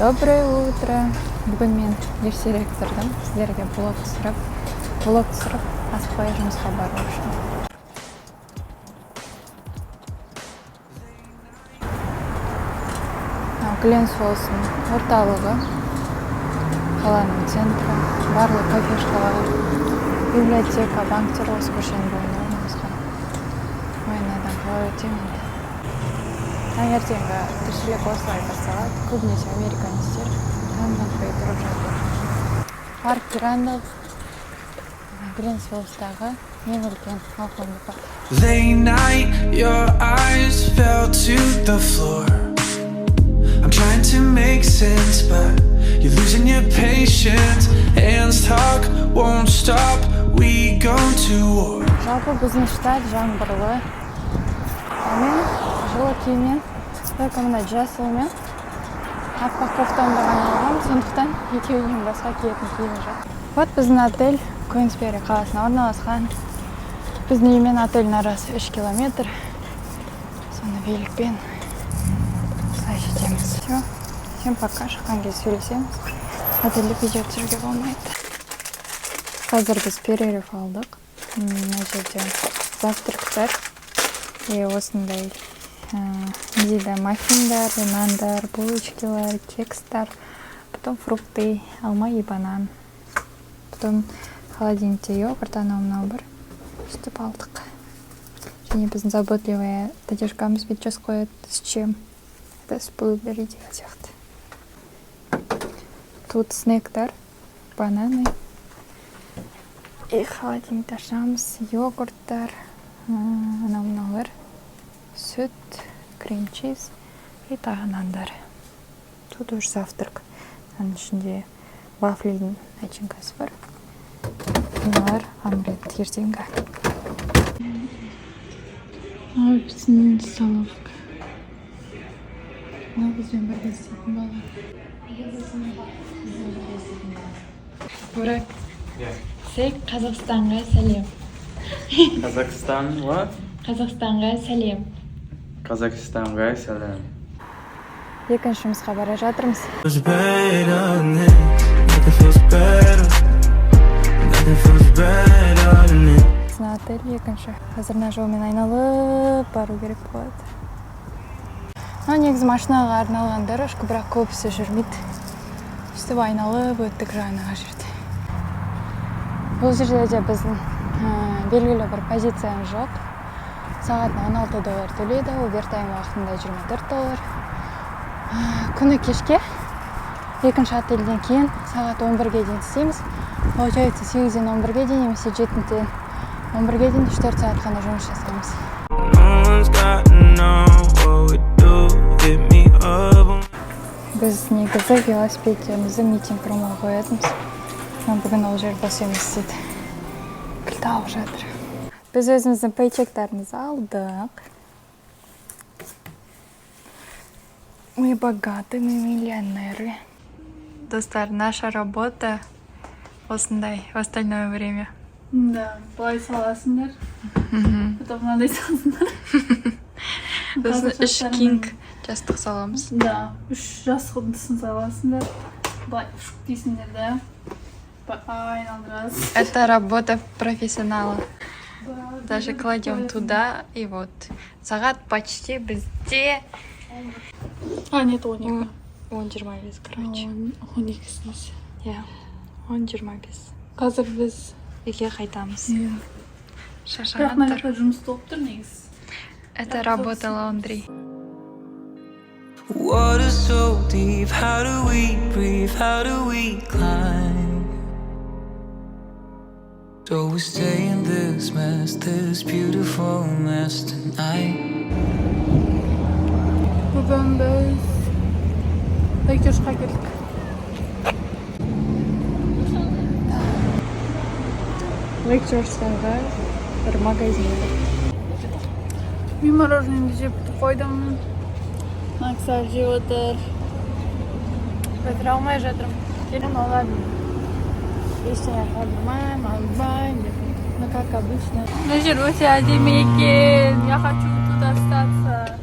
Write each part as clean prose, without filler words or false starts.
Доброе утро! Бүгін мен ертерек тұрдым, сіздерге влог түсіріп, асықпай жұмысқа бару үшін. Мынау Гленс Фолстың орталығы, қаланың центрі, барлық кафешкалар, библиотека, банктер осы көшенің бойында орналасқан. Ой, мынадан қалай өтемін енді? Таңертеңгі тіршілік осылай басталады. Көбінесе американецтер таң атпай тұрып жатыр. Парк Рандолф, Гленс Фолстағы ең үлкен ауқымды парк. Late night, your eyes fell to the floor. I'm trying to make sense, but you're losing your patience. Hands talk, won't stop. We go to war. Жалпы, біздің штат жаңбырлы. Ал мен жылы киіммен, только мына жасылмен аппақ кофтамды ғана алғанмын, сондықтан екеуінен басқа киетін киімім жоқ. Вот біздің отель Куинсбери қаласына орналасқан. Біздің үй мен отельдің арасы 3 километр. Соны великпен осылай жетеміз. Все, всем пока, шыққан кезде сөйлесеміз. Отельде видео түсіруге болмайды. Қазір біз перерыв алдық. Мына жерде завтрактар и осындай не дейді, маффиндар, нандар, булочкалар, кекстар, потом фрукты, алма и банан, потом холодильникте йогурт, анау мынау бар. Сөйтіп алдық. Және біздің заботливая тәтешкамыз бүйтіп жазып қояды, с чем это, с blueberry деген сияқты. Тут снектар, бананы. И холодильникті ашамыз: йогурттар, анау мынаулар, сүт, крем чиз и тағы нандар. Тут уже завтрак. Мынаның ішінде вафлидің начинкасы бар. Мыналар омлет ертеңгі. Мынау біздің столовка. Мынау бізбен бірге істейтін бала. Бурак, сен Қазақстанға сәлем. Казахстан, what? Қазақстанға сәлем. Казахстанға сәлем. Екінші жұмысқа бара жатырмыз. Feels better than this. Nothing feels better. Nothing feels better than this. Біздің отель екінші. Қазір мына жолмен айналып бару керек болады. Мынау негізі машинаға арналған дорожка, бірақ көбісі жүрмейді. Сөйтіп айналып өттік жаңағы жерде. Бұл жерде де біздің белгілі бір позициямыз жоқ. Сағатына 16 доллар төлейді, овертайм уақытында 24 доллар. Күні кешке екінші отельден кейін сағат 11-ге дейін істейміз. Получается, 8-ден 11-ге дейін немесе 7-ден 11-ге дейін, 3-4 сағат қана жұмыс жасаймыз. No one's got to know what we do. Hit me up. Біз негізі велосипедтерімізді meeting room ға қоятынбыз, но бүгін ол жер бос емес дейді, кілт алып жатыр. Біз өзіміздің paycheck тарымызды алдық. Мы богаты, мы миллионеры. Достар, наша работа осындай в остальное время. Да, былай саласыңдар. Потом мынандай саласыңдар. Сосын үш Қазір king жастық саламыз. Да, үш жастықтысын саласыңдар. Былай шук дейсіңдер да. Былай айналдырасыз. Это работа профессионала. Даже кладем туда, и вот сағат почти бізде А, нет, 12. 10:25, короче. 12-сі. Иә, 10:25. Қазір біз Үйге қайтамыз. Иә. Бірақ Шаршаған мына тұр. жақта жұмыс толып тұр негізі. Это работа laundry. Water so deep, how do we breathe? How do we climb? So we stay in this mess, this beautiful mess tonight. Бүгін біз Лейк Джорджға келдік. Лейк Джорджтағы бір магазин. Мен мороженое жеп қойдым. Мына кісі жеп отыр. Бітіре алмай жатырмын. Мен ойладым, ештеңе қалдырмаймын, албаймын деп, но, как обычно. Мына жер өте әдемі екен. Я хочу тут остаться.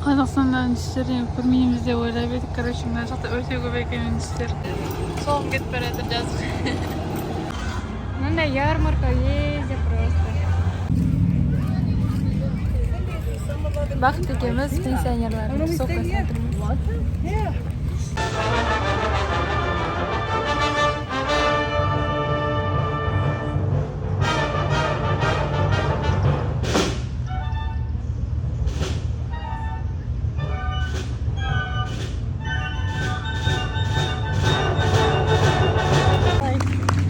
Қазақстанда үндістерден көрмейміз деп ойлап едік. Короче, мына жақта өте көп екен үндістер. Солғым кетіп бара жатыр жазып. Мындай ярмарка везде просто. Бақыт екеуміз пенсионерлардың тусовкасында тұрмыз.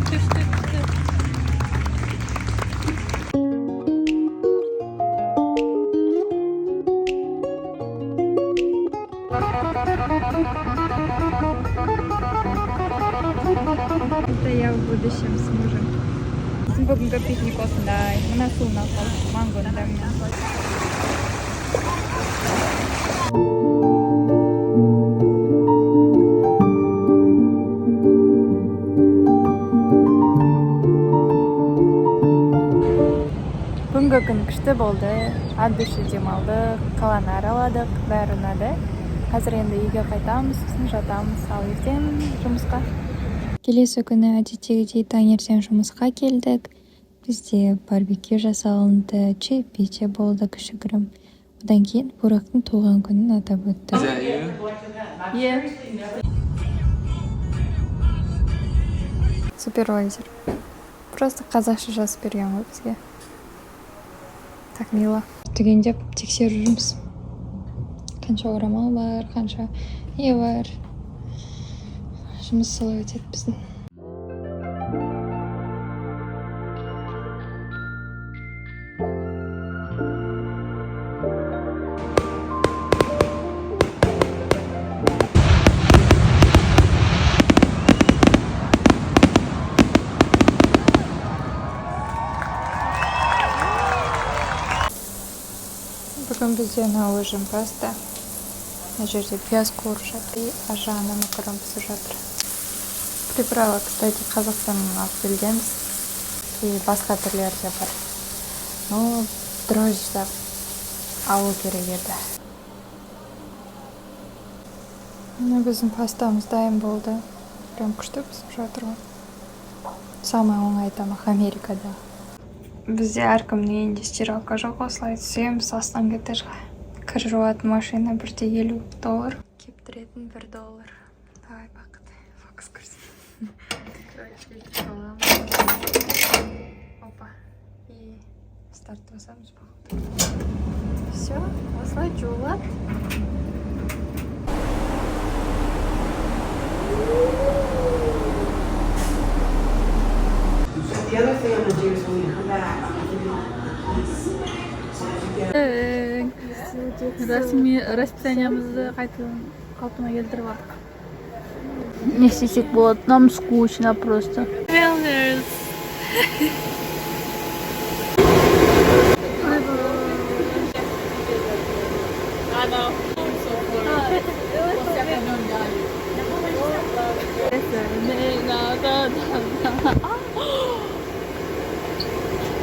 Күшті, күшті. Это я в будущем с мужем. Біздің бүгінгі пикник осындай. Мына суын алып қалдық, мангоны дәмін. Бүгінгі күн күшті болды. От души демалдық, қаланы араладық, бәрі ұнады. Қазір енді үйге қайтамыз, сосын жатамыз, ал ертең жұмысқа. Келесі күні әдеттегідей таңертең жұмысқа келдік. Бізде барбекю жасалынды, чаепитие болды кішігірім. Одан кейін Бурактың туған күнін атап өттік. Is that you? Yeah. Супервайзер. Просто қазақша жазып берген ғой бізге. Так мило. Түгендеп тексеріп жүрміз. Қанша орамал бар, қанша не бар. Жұмыс солай өтеді біздің. Бүгін бізде на ужин паста. Мына жерде пияз қуырып жатыр и ар жағында макарон пісіп жатыр. Приправа, кстати, Қазақстаннан алып келгенбіз. И басқа түрлері де бар. Но дрожжи алу керек еді. Мына біздің пастамыз дайын болды. Прям күшті пісіп жатыр ғой. Самый оңай тамақ Америкада. Бізде әркімнің үйінде стиралка жоқ, осылай түсеміз астыңғы этажға. Кір жуатын машина 1,50 доллар. Кептіретін 1 доллар. Давай, Бақыт, фокус көрсет. Короче, бүйтіп саламыз. Опа. И старт басамыз, походу. Все, осылай жуылады. The other thing I'm gonna do is when we come back, I'm gonna give you the keys. So that you get Ресми расписаниемізді қайтадан қалпына келтіріп алдық. Не істесек болады? Нам скучно просто. Wellness.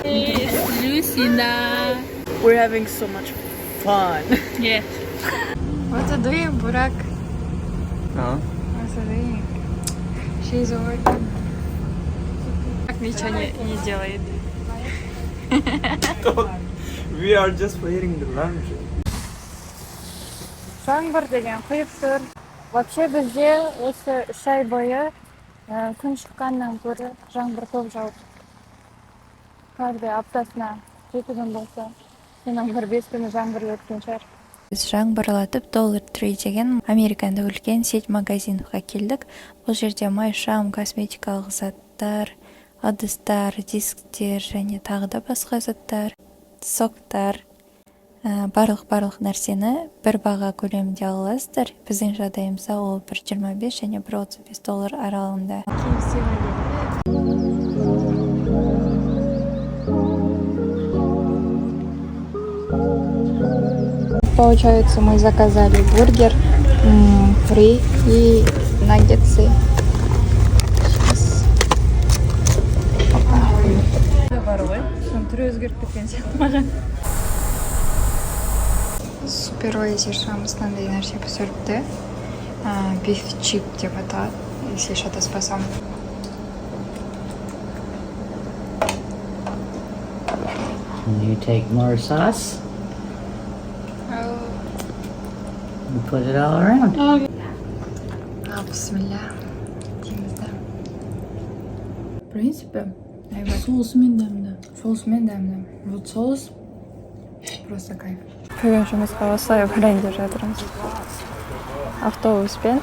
It's Lucinda. We're having so much fun. Yeah. What are you doing, Burak? Huh? What are you doing? She's working. Так ничего не делает. We are just waiting the laundry. Жаңбыр деген құйып тұр. Вообще бізде осы 3 ай бойы күн шыққаннан гөрі жаңбыр көп жауып. Каждый аптасына 7 күн болса, соның бір 5 күні жаңбыр өткен шығар. Біз жаңбырлатып Dollar Tree деген американдық үлкен сеть магазинға келдік. Бұл жерде май шам, косметикалық заттар, ыдыстар, дисктер және тағы да басқа заттар, соктар, барлық нәрсені бір баға көлемінде ала аласыздар. Біздің жағдайымызда ол 1,25 және 1,35 доллар аралығында. KFC-ға келдік. Получается, мы заказали бургер, фри и наггетсы. Сейчас. Опа. Бар ғой, соның түрі өзгеріп кеткен сияқты маған. Впервые Зершамыз мынандай нәрсе пісіріпті. Beef chip деп аталады, если шатаспасам. You take more sauce and put it all around. Ал, бісміллә дейміз да. В принципе, әйбат. Соусымен дәмді. Соусымен дәмді. Вот соус Просто кайф. Бүгін жұмысқа осылай барайын деп жатырмыз. Автобуспен.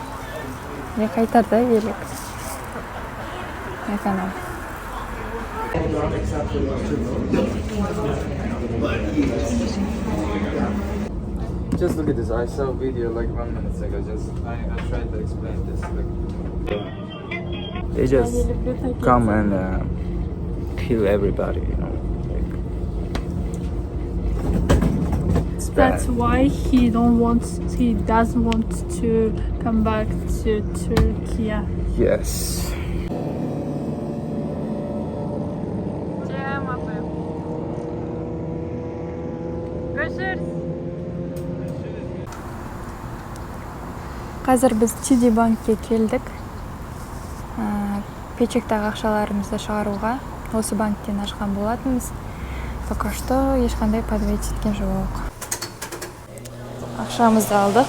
Не қайтарда велик. Эконом. Just look at this. I saw a video like 1 minute ago. Just I tried to explain this. Like they just come and kill everybody. Like it's bad. That's why he doesn't want to come back to Turkey. Yes. Тема. Görüşürüz. Қазір біз TD банкке келдік. Пейчектағы ақшаларымызды шығаруға осы банктен ашқан болатынбыз. Пока что ешқандай подводить еткен жоқ. Ақшамызды алдық.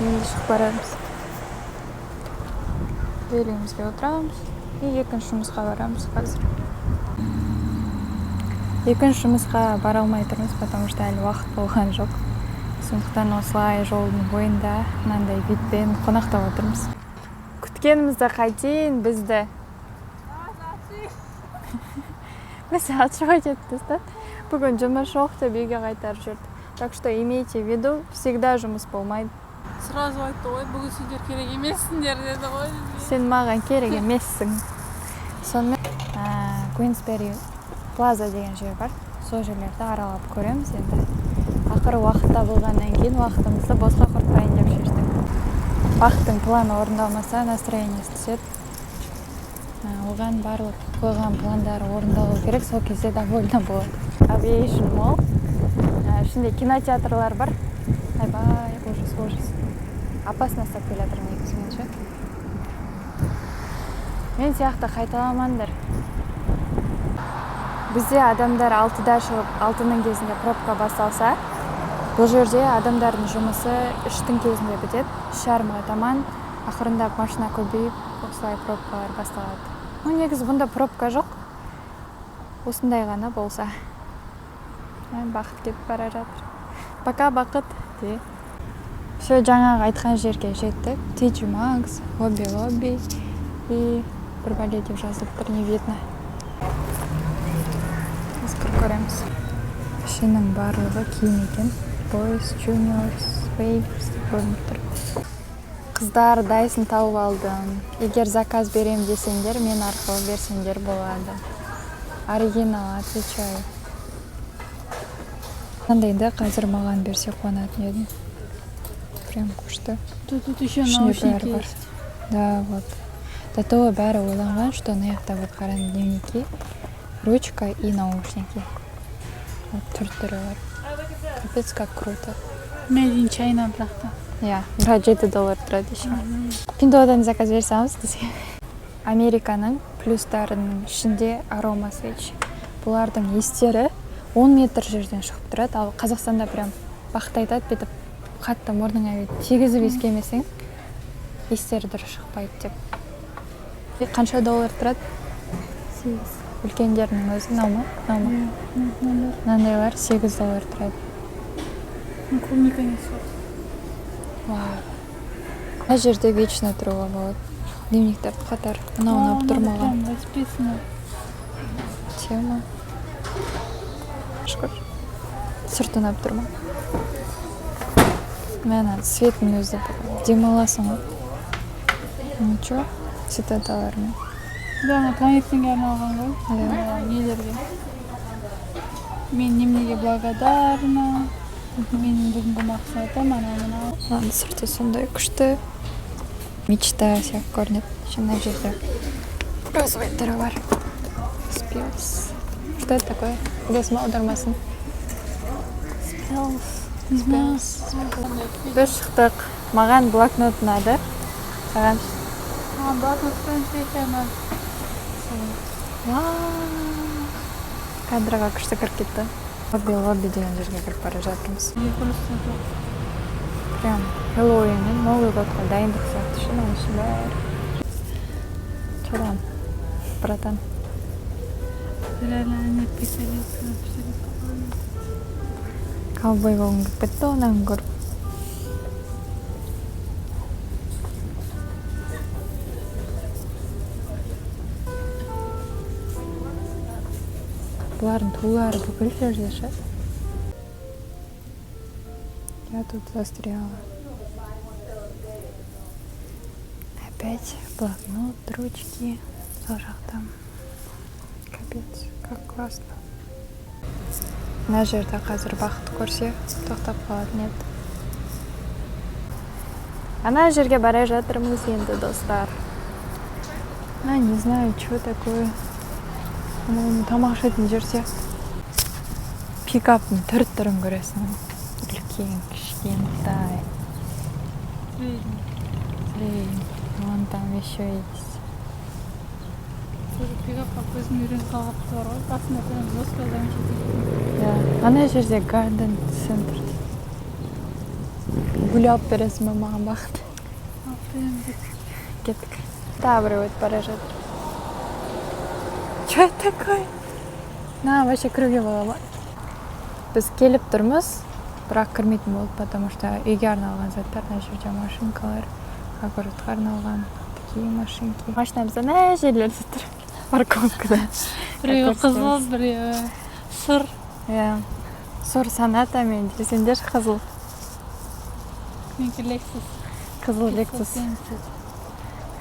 Енді шығып барамыз. Велигімізге отырамыз и екінші жұмысқа барамыз қазір. Екінші жұмысқа бара алмай тұрмыз, потому что әлі уақыт болған жоқ. Сондықтан осылай жолдың бойында мынандай видпен қонақтап отырмыз. Күткенімізді қайтейін, бізді. Бізді отшивать етіп тастады. Бүгін жұмыс жоқ деп үйге қайтарып жіберді. Так что имейте в виду, всегда жұмыс болмайды. Сразу айтты ғой, бүгін сендер керек емессіңдер деді ғой бізге. Сен маған керек емессің. Сонымен, Куинсбери Плаза деген жер бар. Сол жерлерді аралап көреміз енді. Ақыры уақыт табылғаннан кейін уақытымызды босқа құртпайын деп шештік. Бақыттың планы орындалмаса, настроениесі түседі. Оған барлық қойған пландары орындалу керек, сол кезде довольна болады. Aviation Mall. Ішінде кинотеатрлар бар. Айбай, ужас, ужас. Опасно ұстап келе жатыр негізі мен ше. Мен сияқты қайталамаңдар. Бізде адамдар 6-да шығып, 6-ның кезінде пробка басталса, бұл жерде адамдардың жұмысы 3-тің кезінде бітеді. 3:30-ға таман ақырындап машина көбейіп, осылай пробкалар басталады. Ну, негізі бұнда пробка жоқ. Осындай ғана болса. Ай, Бақыт кетіп бара жатыр. Пока, Бақыт. Де. Все, жаңағы айтқан жерге жеттік. TJ Maxx, Hobby Lobby и бір бәле деп жазылып тұр, не видно. Қазір көреміз. Ішінің барлығы киім екен. Boys, Juniors, Babies деп бөлініп тұр. Қыздар, Dyson тауып алдым. Егер заказ берем десеңдер, мен арқылы берсеңдер болады. Оригинал, отвечаю. Мынандайды қазір маған берсе, қуанатын едім. Прям күшті. Тут еще Ішінде наушники бәрі бар. есть. Да, вот. До того бәрі ойланған, что мына жақта вот қараң, дневники, ручка и наушники. Вот түр түрі бар. Капец, как круто. Made in China бірақ та. Иә, бірақ 7 доллар тұрады еще. Пиндуодан заказ бере саламыз десе. Американың плюстарының ішінде арома свечи. Бұлардың иістері 10 метр жерден шығып тұрады, ал Қазақстанда прям Бақыт айтады, бүйтіп қатты мұрныңа бүйтіп тигізіп иіскемесең, иістері дұрыс шықпайды деп. И қанша доллар тұрады? 8. Үлкендерінің өзі мынау ма? Мынау ма? Мынандайлар 8 доллар тұрады. Клубника несет. Вау. Мына жерде вечно тұруға болады. Дневниктер қатар. Мынау ұнап тұр маған. Прям расписано. Тема. Шүкір. Сырты ұнап тұр ма? Мә, цветін өзі демаласың ғой. Ничего, цитаталармен. Да, ана таңертеңге арналған ғой. Иә. Ана нелерге. Мен неменеге благодарна. Менің бүгінгі мақсатым анау мынау. Мынаның сырты сондай күшті. Мечта сияқты көрінеді. Еще мына жерде розовый түрі бар. Spills. Что это такое? Досыма аудармасын. Spells. Не знаю. Біз шықтық. Маған блокнот ұнады. Саған? Маған блокнот свеча ұнады. Вау! Кадрға күшті кіріп кетті. Хобби Лобби деген жерге кіріп бара жатырмыз. Прям Хэллоуин мен Новый годқа дайындық сияқты ше, мынаның іші бәрі. Че там, братан? Реально, они пистолет, пистолет. Ковбой болғым келіп кетті онан көріп. Бұлардың тулары бүкіл жерде ше. Я тут застряла. Опять блокнот, ручки. Сол жақта. Капец, как классно. Мына жерде қазір Бақыт көрсе, тоқтап қалатын еді. Ана жерге бара жатырмыз енді, достар. А, не знаю, что такое. Анау тамақ ішетін жер сияқты. Пикаптың түр түрін көресің. Үлкен, кішкентай. Средний. Вон там еще есть. Тоже пикапқа көзім үйреніп қалғапты бар ғой. Басында прям жестко замечать. Иә. Ана жерде garden center дейді. Гүл алып бересің ба маған, Бақыт? Алып беремін деп. Кеттік. Тағы біреу өтіп бара жатыр. Че это такое? На, вообще кіруге бола ма? Біз келіп тұрмыз, бірақ кірмейтін болдық, потому что үйге арналған заттар, мына жерде машинкалар, огородқа арналған такие машинки. Машинамыз ана жерлерде тұр, парковкада. Біреуі қызыл, біреуі сұр. Иә. Сұр Соната мен десеңдерші, қызыл. Менікі Lexus. Қызыл Lexus.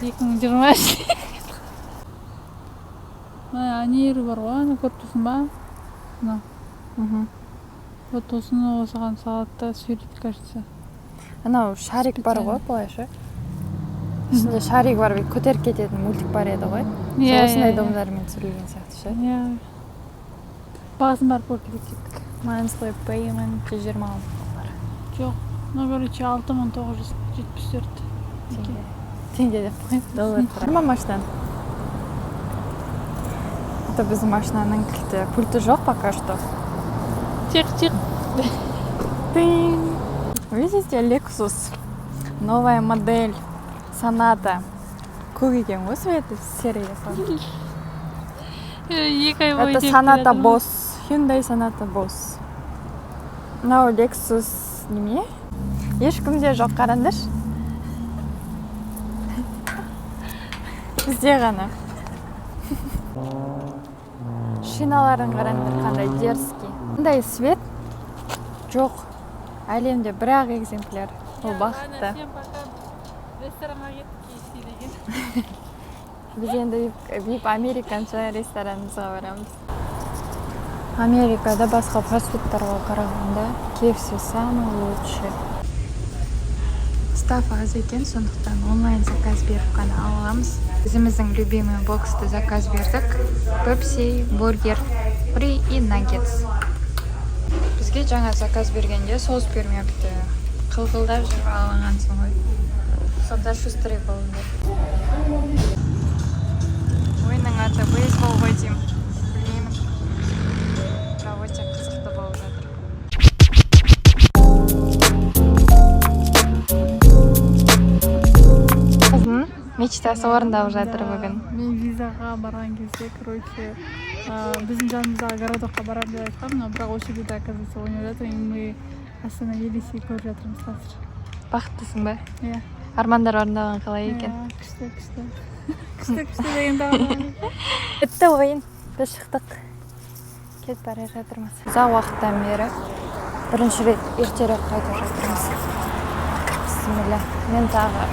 2023. Мына анейрі бар ғой, ана көріп тұрсың ба? Мына. Вот осыны осыған салады да сүйрейді, кажется. Анау шарик бар ғой, былайша. Ішінде шарик бар, бүйтіп көтеріп кететін мультик бар еді ғой. Иә, Сол осындай иә, домдармен түсірілген сияқты ше. Иә. Бағасын барып көріп кетейік. Monthly payment 126 доллар. Жоқ. Ну, короче, 6974. Теңге. Теңге деп қояйын. Доллар тұрады. Ма машинаны? Это біздің машинаның кілті. Пульті жоқ пока что. Тих, тих. Тынь. Видите, Lexus. Новая модель. Соната. Көк екен ғой цветі, серый екен. 2 ай бойы Это деп Соната келатырмын. Boss. Hyundai Sonata Boss. Мынау Lexus неме? Ешкімде жоқ, қараңдаршы. Бізде ғана. Шиналарын қараңдар, қандай дерзкий. Мындай свет жоқ. Әлемде бір-ақ экземпляр. Ол Бақытта. Ладно, всем пока. Ресторанға кеттік KFC деген. Біз енді VIP американша ресторанымызға барамыз. Америкада басқа фастфудтарға қарағанда KFC самый лучший. Staff аз екен, сондықтан онлайн заказ беріп қана ала аламыз. Өзіміздің любимый боксты заказ бердік. Пепси, бургер, фри и наггетс. Бізге жаңа заказ бергенде соус бермепті. Қылқылдап жүріп алғансың ғой. Сонда шустрый болыңдар. Ойынның аты бейсбол ғой деймін. Білмеймін. Бірақ өте қызықты болып жатыр. Қыздың мечтасы орындалып жатыр бүгін. Мен визаға барған кезде, короче, біздің жанымыздағы городокқа барамын деп айтқанмын, но бірақ осы жерде де, оказывается, ойнап жатыр, и мы остановились и көріп жатырмыз қазір. Бақыттысың ба? Иә. Армандар орындалған қалай екен? Иә, күшті, күшті. Күшті, күшті деген тағы. Бітті ойын. Біз шықтық. Кетіп бара жатырмыз. Ұзақ уақыттан бері бірінші рет ертерек қайтып жатырмыз. Бісміллә. Мен тағы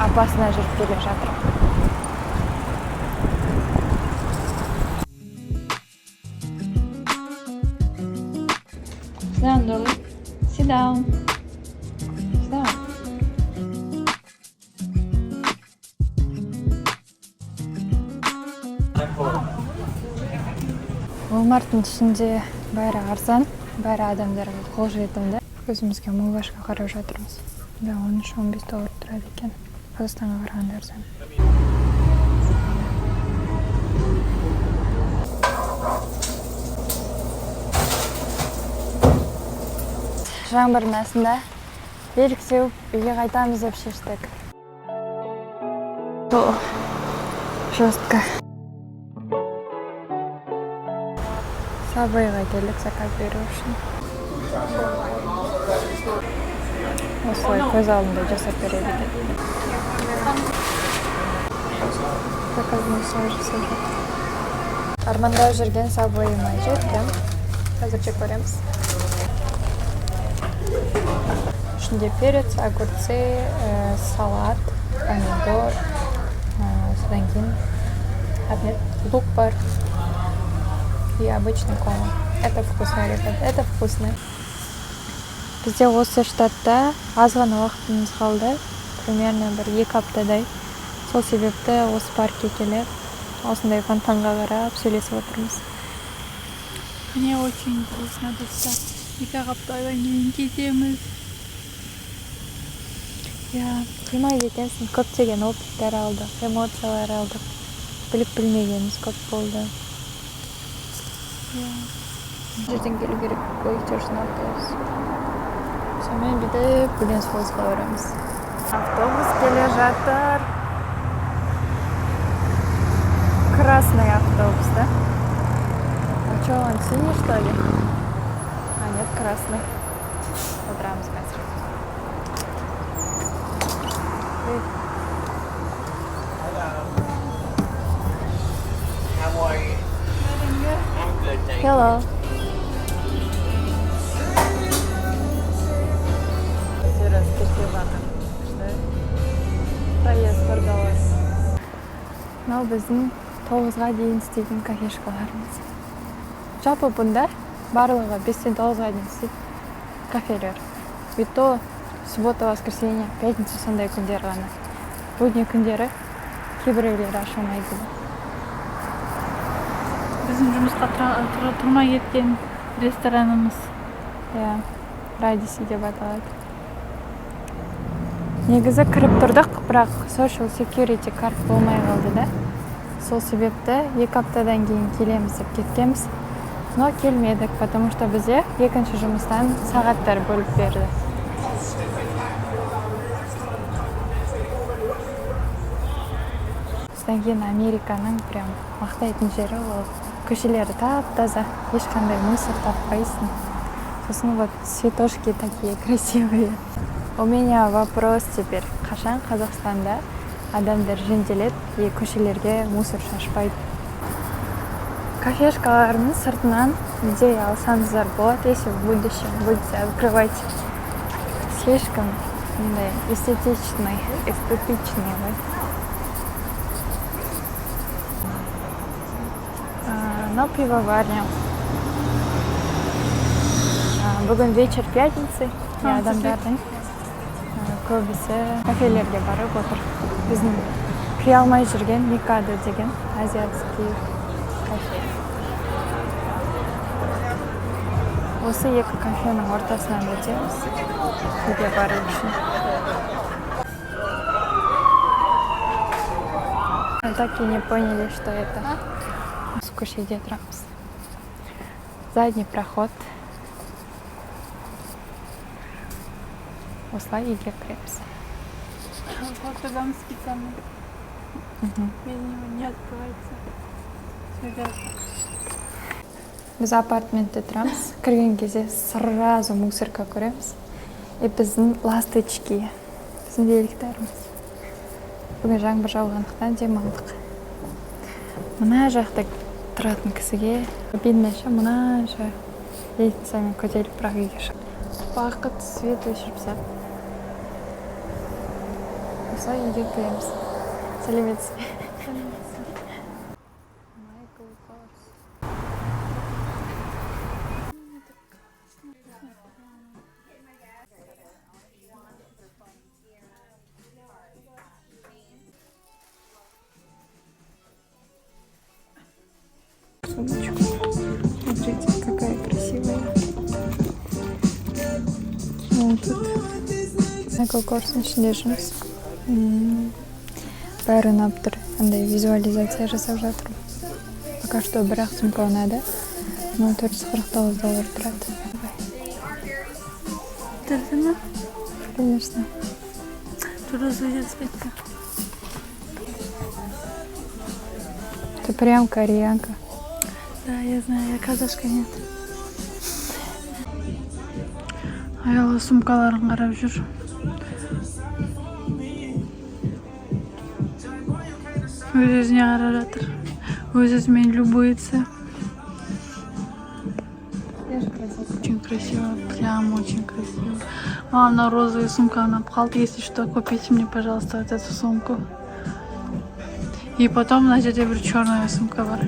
апасына жүріп келе жатырмын. Sit down, darling. Sit down. Sit down. Walmarттың ішінде бәрі арзан, бәрі адамдарға қолжетімді. Өзімізге умывашка қарап жатырмыз да, 13-15 доллар тұрады екен, Қазақстанға қарағанда арзан. Жаңбырдың астында велик теуіп үйге қайтамыз деп шештік. О, жестко. Сабвейға келдік заказ беру үшін. Осылай көз алдында жасап береді екен. Заказын осылай жасап жатыр. Армандап жүрген Сабвейыма жеттім. Қазір жеп көреміз. Ішінде перец, огурцы, салат, помидор, содан кейін аты не, лук бар и обычный кола. Это вкусно, ребят, это вкусно. Бізде осы штатта аз ғана уақытымыз қалды, примерно бір 2 аптадай. Сол себепті осы паркке келіп, осындай фонтанға қарап сөйлесіп отырмыз. Мне очень грустно, достар. 2 ақ аптадан кейін кетеміз. Иә, қимайды екенсің. Көптеген опыттар алдық, эмоциялар алдық, біліп білмегеніміз көп болды. Иә. Бұл жерден келу керек көліктер үшін автобус. Сонымен бүйтіп Гленс Фоллсқа барамыз. Автобус келе жатыр. Красный автобус, да? А что, он синий, что ли? А, нет, красный. Отырамыз қазір. Эй. How are you? I'm good, thank you. Hello. Раз кешке жақын. Күшті. Проезд 1 доллар. Мынау біздің 9-ға дейін істейтін кафешкаларымыз. Жалпы бұнда барлығы 5-тен 9-ға дейін істейді кафелер. И то суббота, воскресенье, пятница сондай күндер ғана. Будни күндері кейбіреулері ашылмайды. Біздің жұмысқа тұрмай кеткен ресторанымыз. Иә, Радиси деп аталады. Негізі кіріп тұрдық, бірақ social security card болмай қалды да. Сол себепті 2 аптадан кейін келеміз деп кеткенбіз. Но келмедік, потому что бізде екінші жұмыстан сағаттар бөліп берді. Содан кейін Американың прям мақтайтын жері ол көшелері тап таза, ешқандай мусор таппайсың. Сосын вот цветочки такие красивые. У меня вопрос теперь: қашан Қазақстанда адамдар жөнделеді и көшелерге мусор шашпайды? Кафешкалардың сыртынан идея алсаңыздар болады, если в будущем будете открывать. Слишком мындай эстетичный, эстетичный ғой. Мынау пивоварня. Бүгін вечер пятницы и адамдардың көбісі кафелерге барып отыр. Біздің кіре алмай жүрген Микадо деген азиатский кафе. Осы екі кафенің ортасынан өтеміз үйге бару үшін. Мы так и не поняли, что это. Осы көшеде тұрамыз. Задний проход. Осылай үйге кіреміз. Вот специально. Без него не открывается. Ребята. Біз апартаментте тұрамыз. Кірген кезде сразу мусорка көреміз. И біздің ласточки, біздің великтарымыз. Бүгін жаңбыр жауғандықтан демалдық. Мына жақта тұратын кісіге обидно ше, мынанша лестницамен көтеріліп, бірақ үйге шығып. Бақыт свет өшіріп тастады. Осылай үйге кіреміз. Сәлеметсіз бе? Майкл Корс. Сумочку. Смотрите, какая красивая. Тут. Michael Kors'ың ішінде жүрміз. Бәрі ұнап тұр. Андай визуализация жасап жатырмын. Пока что бір-ақ сумка ұнады. Но 449 доллар тұрады. Тұрды ма? Конечно. Розовый цветка. Ты прям кореянка. Да, я знаю, я казашка, нет. Аяла сумкаларын қарап жүр. Өз-өзіне қарап жатыр. Өз-өзімен любуется. Очень красиво, прям очень красиво. Мама, на розовую сумку она қалды. Если что, купите мне, пожалуйста, вот эту сумку. И потом мына жерде бір черная сумка бар.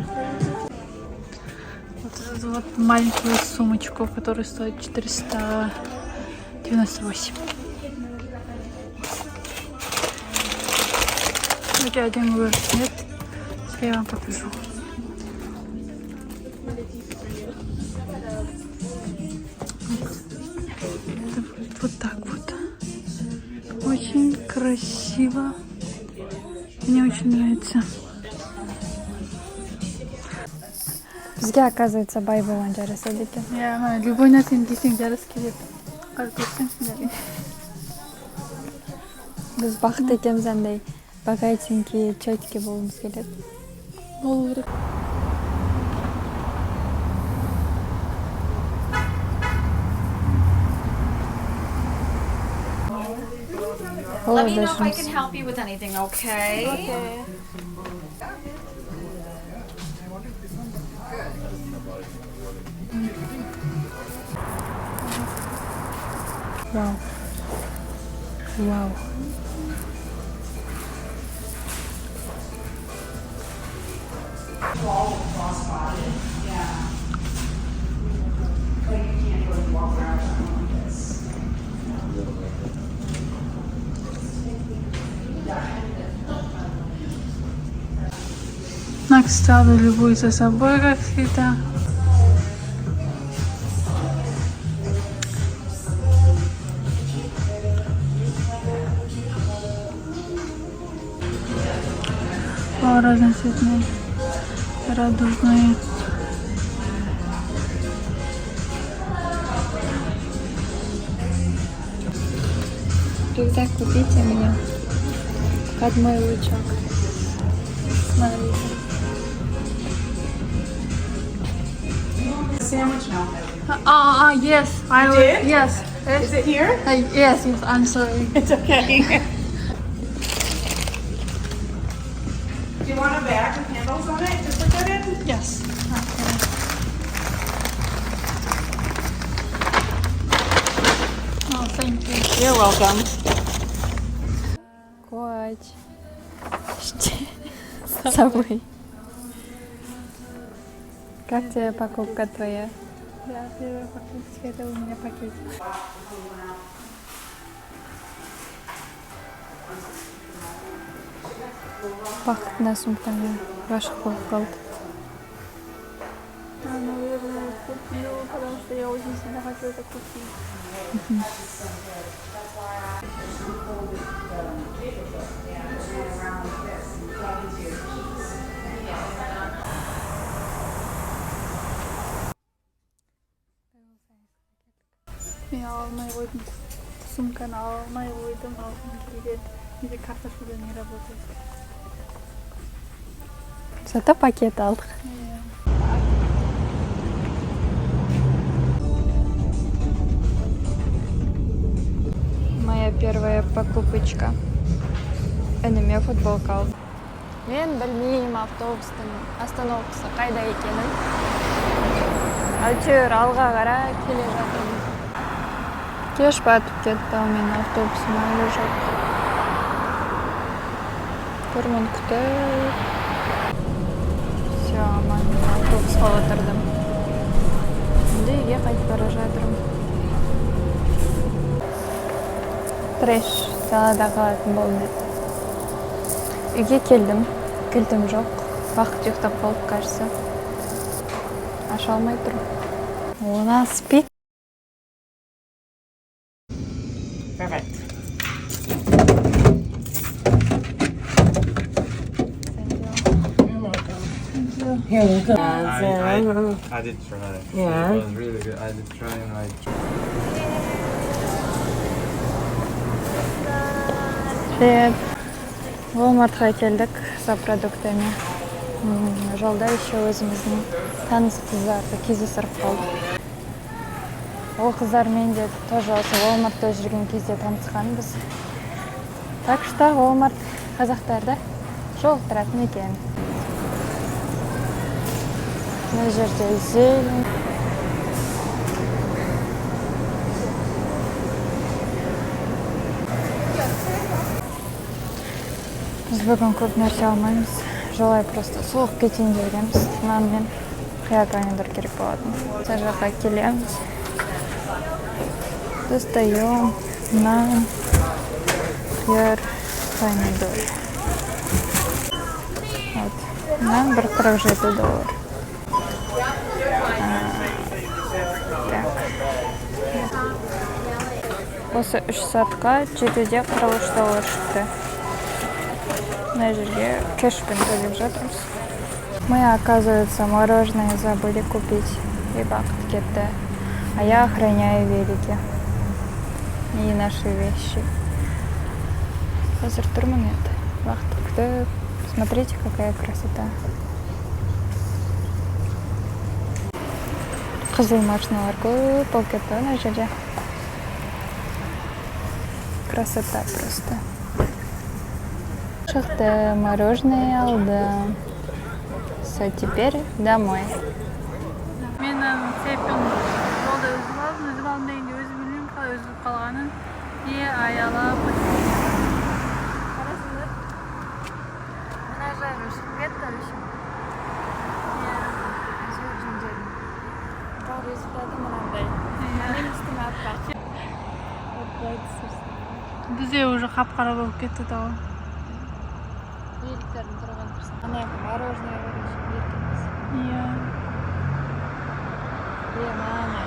Вот эту вот маленькую сумочку, которая стоит 498. Өте әдемі көрінеді. Я вам покажу. Это будет вот так вот. Очень красиво. Мне очень нравится. Бізге, оказывается, бай болған жарасады екен. Иә, мына любой нәрсені кисең жарасып келеді. Қарап көрсең. Біз Бақыт екеуміз андай богатенький тетки болғымыз келеді. Болу керек. Олар Let me да know if I жұмыс. can help you with anything, okay? Вау. Вау. Мына кісі тағы да любуется собой, как всегда. О, разноцветные, радужные. Рюкзак купите мне под мой лучок. Смотрите. Sandwich? No. Yes, I You will. did? Yes. Is it here? Yes, I'm sorry. It's okay. Do you want a bag with handles on it to put that in? Yes. Okay. Oh, thank you. You're welcome. Коч. С собой. Как тебе покупка твоя? Да, первая покупка, это у меня пакет. Бақыт мына сумканы ғашық болып қалды. Я, наверное, куплю, потому что я очень сильно хочу это купить. Мен ала алмай қойдым, сумканы ала алмай қойдым, алғым келген. Менде карта что не работает. Зато пакет алдық. Иә. Моя первая покупочка. Ініме футболка алдым. Мен білмеймін автобустың остановкасы қайда екенін. Әйтеуір алға қарай келе жатырмын. Кеш батып кетті ау, менің автобусым әлі жоқ. Тұрмын күтіп. Все, аман автобусқа отырдым. Енді үйге қайтып бара жатырмын. Трэш, далада қалатын болдым. Үйге келдім, кілтім жоқ. Бақыт ұйықтап қалды, кажется. Аша алмай тұрмын. Она спит. I did try. Yeah. It was really good. I did try and like. Привет. Walmartқа келдік за продуктами. Жолда еще өзіміздің таныс қыздарды кездестіріп қалдық. Ол қыздармен де тоже осы Walmartта жүрген кезде танысқанбыз. Так что Walmart қазақтарды жолықтыратын екен. Мына жерде зелень. Біз бүгін көп нәрсе алмаймыз. Жолай просто соғып кетейін дегенбіз. Нан мен қияр, помидор керек болатын. Сол жаққа келеміз. Достаем нан, қияр, помидор. Вот. Нан 1,47 доллар. Так. Осы 3 сағатқа 7,43 доллар шықты. Мына жерге кэшпен төлеп жатырмыз. Мы, оказывается, мороженое забыли купить. И уақыт кетті. А я охраняю велики и наши вещи. Қазір тұрмын енді. Уақыт күтіп. Смотрите, какая красота. Қызыл машиналар көп болып кетті мына жерде. Красота просто. Шықты, мороженое алды. Все, теперь домой. Менің цепім жолда үзіп алдым, үзіп алдым дегенде өзім білмеймін қалай үзіліп қалғанын. И аялап. Қарасыңдар. Мына жағы шығып кетті, в общем. Әжеуір жөндедім. Бірақ результаты мынандай. Менің үстіме аппақ. Вот былай түсірсем. Бізде уже қап қара болып кетті тау. Великтердің тұрған тұрсын. Ана жақта мороженое бар еще, еркінбіз. Иә. Е, мама.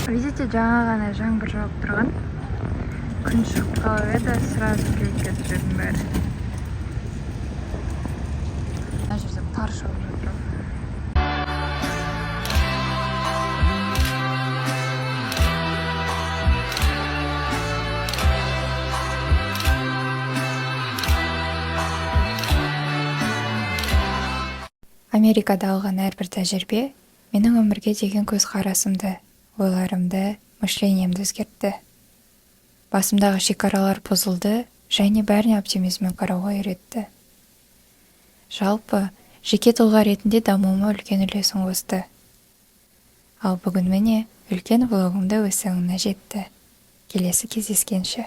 Видите, жаңа ғана жаңбыр жауып тұрған. Күн шығып қалып еді, сразу кеуіп кетті жердің бәрі. Мына жерде қар жауып жатыр. Америкада алған әрбір тәжірибе менің өмірге деген көзқарасымды, ойларымды, мышлениемді өзгертті. Басымдағы шекаралар бұзылды және бәріне оптимизммен қарауға үйретті. Жалпы, жеке тұлға ретінде дамуыма үлкен үлесін қосты. Ал бүгін, міне, үлкен влогым да өз соңына жетті. Келесі кездескенше!